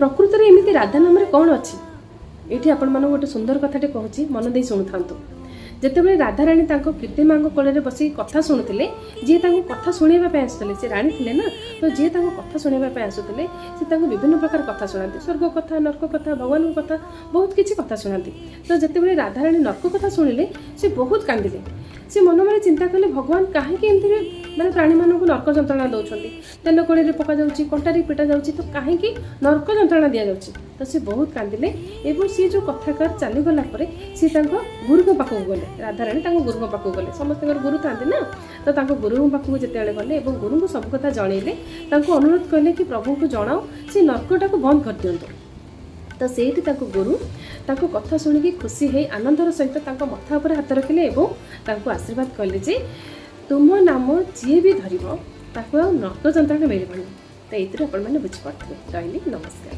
ପ୍ରକୃତରେ ଏମିତି ରାଧା ନାମରେ କ'ଣ ଅଛି? ଏଇଠି ଆପଣମାନଙ୍କୁ ଗୋଟେ ସୁନ୍ଦର କଥାଟେ କହୁଛି, ମନ ଦେଇ ଶୁଣୁଥାନ୍ତୁ। ଯେତେବେଳେ ରାଧାରାଣୀ ତାଙ୍କ କୀର୍ତ୍ତି ମାଙ୍କ କୋଳରେ ବସିକି କଥା ଶୁଣୁଥିଲେ, ଯିଏ ତାଙ୍କୁ କଥା ଶୁଣେଇବା ପାଇଁ ଆସୁଥିଲେ, ସେ ରାଣୀ ଥିଲେ ନା, ତ ଯିଏ ତାଙ୍କୁ କଥା ଶୁଣେଇବା ପାଇଁ ଆସୁଥିଲେ, ସେ ତାଙ୍କୁ ବିଭିନ୍ନ ପ୍ରକାର କଥା ଶୁଣାନ୍ତି। ସ୍ୱର୍ଗ କଥା, ନର୍କ କଥା, ଭଗବାନଙ୍କ କଥା, ବହୁତ କିଛି କଥା ଶୁଣାନ୍ତି। ତ ଯେତେବେଳେ ରାଧାରାଣୀ ନର୍କ କଥା ଶୁଣିଲେ, ସେ ବହୁତ କାନ୍ଦିଲେ। ସେ ମନେ ମନେ ଚିନ୍ତା କଲେ, ଭଗବାନ କାହିଁକି ଏମିତି ମାନେ ପ୍ରାଣୀମାନଙ୍କୁ ନର୍କ ଯନ୍ତ୍ରଣା ଦେଉଛନ୍ତି? ତେଲ କଡ଼େଇରେ ପକାଯାଉଛି, କଣ୍ଟାରେ ପିଟା ଯାଉଛି, ତ କାହିଁକି ନର୍କ ଯନ୍ତ୍ରଣା ଦିଆଯାଉଛି? ତ ସେ ବହୁତ କାନ୍ଦିଲେ ଏବଂ ସିଏ ଯେଉଁ କଥାକାର ଚାଲିଗଲା ପରେ ସିଏ ତାଙ୍କ ଗୁରୁଙ୍କ ପାଖକୁ ଗଲେ। ରାଧାରାଣୀ ତାଙ୍କ ଗୁରୁଙ୍କ ପାଖକୁ ଗଲେ। ସମସ୍ତଙ୍କର ଗୁରୁ ଥାନ୍ତି ନା? ତ ତାଙ୍କ ଗୁରୁଙ୍କ ପାଖକୁ ଯେତେବେଳେ ଗଲେ ଏବଂ ଗୁରୁଙ୍କୁ ସବୁ କଥା ଜଣେଇଲେ, ତାଙ୍କୁ ଅନୁରୋଧ କଲେ କି ପ୍ରଭୁଙ୍କୁ ଜଣାଅ, ସେ ନର୍କଟାକୁ ବନ୍ଦ କରିଦିଅନ୍ତୁ। ତ ସେଇଠି ତାଙ୍କ ଗୁରୁ ତାଙ୍କ କଥା ଶୁଣିକି ଖୁସି ହେଇ ଆନନ୍ଦର ସହିତ ତାଙ୍କ ମଥା ଉପରେ ହାତ ରଖିଲେ ଏବଂ ତାଙ୍କୁ ଆଶୀର୍ବାଦ କଲେ ଯେ ତୁମ ନାମ ଯିଏ ବି ଧରିବ, ତାକୁ ଆଉ ନର୍କ ଯନ୍ତ୍ରଣା ମିଳିବନି। ତ ଏଇଥିରୁ ଆପଣମାନେ ବୁଝିପାରୁଥିବେ। ରହିଲି, ନମସ୍କାର।